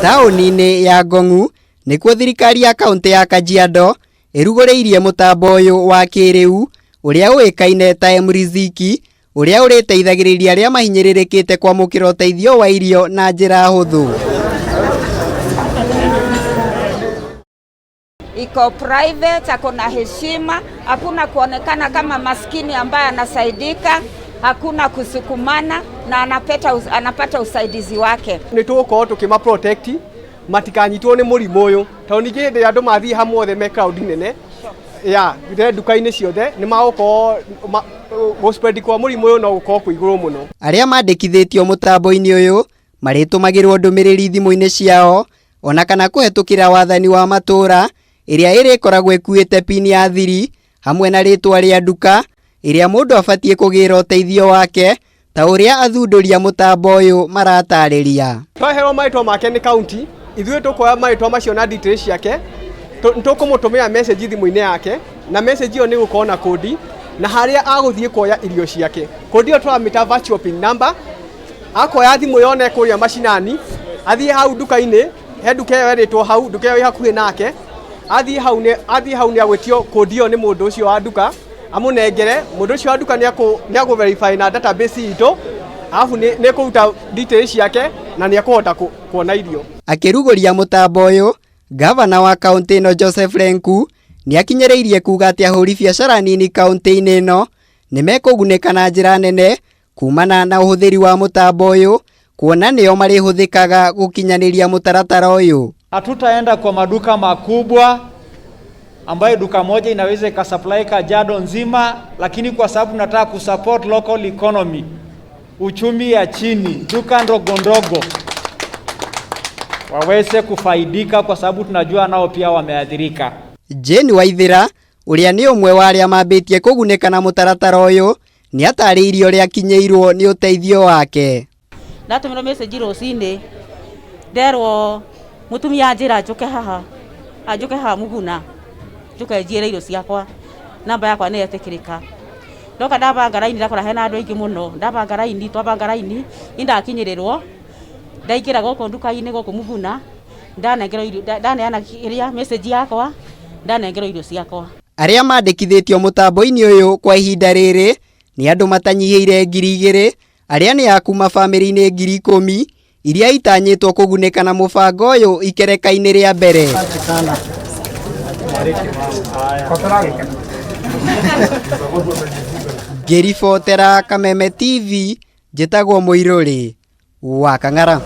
Taũni-inĩ ya Ngong'u nĩkuo thirikari ya kaũntĩ ya Kajiado ĩrugũrĩirie mũtambo ũyũ wa kĩrĩu ũrĩa ũĩkaine ta mRiziki, ũrĩa ũrĩteithagĩrĩria arĩa mahinyĩrĩrĩkĩte kwamũkĩra ũteithio wa irio na njĩra hũthũ. Iko private, ako na heshima, hakuna kuonekana kama maskini ambaye anasaidika, hakuna kusukumana na anapata usaidizi wake. Nĩ tũgũkorwo tũkĩma protect matikanyitwo nĩ mũrimũ ũyũ, tondũ ningĩ hĩndĩ ĩrĩa andũ mathiĩ hamwe othe me crowd nene ya nduka-inĩ ciothe nĩ magũkorwo gũ spread kwa mũrimũ ũyũ no gũkorwo kwĩ igũrũ mũno. Arĩa mandĩkithĩtio mũtambo-inĩ ũyũ marĩtũmagĩrwo ndũmĩrĩri thimũ-inĩ ciao ona kana kũhetũkĩra wathani wa matũũra ĩrĩa ĩrĩkoragwo ĩkuĩte pin ya thiri hamwe na rĩtwa rĩa nduka ĩrĩa mũndũ abatiĩ kũgĩra ũteithio wake ta ũrĩa athundũri a mũtambo ũyũ maratarĩria. Twaherwo marĩtwa make nĩ kaunti, ithuĩ tũkuoya marĩtwa macio na details ciake, tũkũmũtũmĩra message thimũ-inĩ yake, na message ĩyo nĩ gũkorwo na kodi na harĩa agũthiĩ kuoya irio ciake. Kodi ĩyo tũramĩta virtual pin number, akoya thimũ yone kũrĩa macinani, athiĩ hau nduka-inĩ, he nduka ĩyo ĩrĩtwo hau, nduka ĩyo ĩ hakuhĩ nake, athiĩ hau nĩ athiĩ hau nĩ agwĩtio kodi ĩyo nĩ mũndũ ũcio wa nduka, amũnengere, mũndũ ũcio wa nduka nĩ akũ verify na database itũ, alafu nĩ kũruta details ciake na nĩ ekũhota kuona irio. Akĩrugũria mũtambo ũyũ, gavana wa kaũntĩ ĩno Joseph Lenku nĩ akinyĩrĩirie kuga atĩ ahũri biacara nini kaũntĩ-inĩ ĩno nĩ mekũgunĩka na njĩra nene kumana na ũhũthĩri wa mũtambo ũyũ, kuona nĩo marĩhũthĩkaga gũkinyanĩria mũtaratara ũyũ. Hatutaenda kwa maduka makubwa ambayo duka moja inaweza ikasupply Kajiado nzima, lakini kwa sababu nataka kusupport local economy, uchumi ya chini, duka ndogo ndogo waweze kufaidika, kwa sababu tunajua nao pia wameathirika. Jane Waithera ũrĩa nĩ ũmwe wa arĩa mambĩtie kũgunĩka na mũtaratara ũyũ nĩ atarĩirie ũrĩa akinyĩirwo nĩ ũteithio wake. Ndatũmĩrwo message rũcinĩ nderwo mũtumia anjĩra njũke haha, anjũke haha Muguna njũke njiĩre irio ciakwa, namba yakwa nĩ yetĩkĩrĩka. Ndoka ndabanga raini ndakora hena andũ aingĩ mũno, ndabanga raini, twabanga raini ni ndakinyĩrĩrwo, ndaingĩra gũkũ nduka-inĩ gũkũ Muguna, ndanengerwo irio, ndaneana kĩrĩa message yakwa, ndanengerwo irio ciakwa. Arĩa mandĩkithĩtio mũtambo-inĩ ũyũ kwa ihinda rĩrĩ nĩ andũ matanyihĩire 2,000 arĩa nĩ a kuma bamĩrĩ-inĩ 10,000 iria itanyĩtwo kũgunĩka na mũbango ũyũ ikereka-inĩ rĩa mbere. Ngĩribotera Kameme TV, njĩtagwo Mũirũrĩ wa Kang'ara.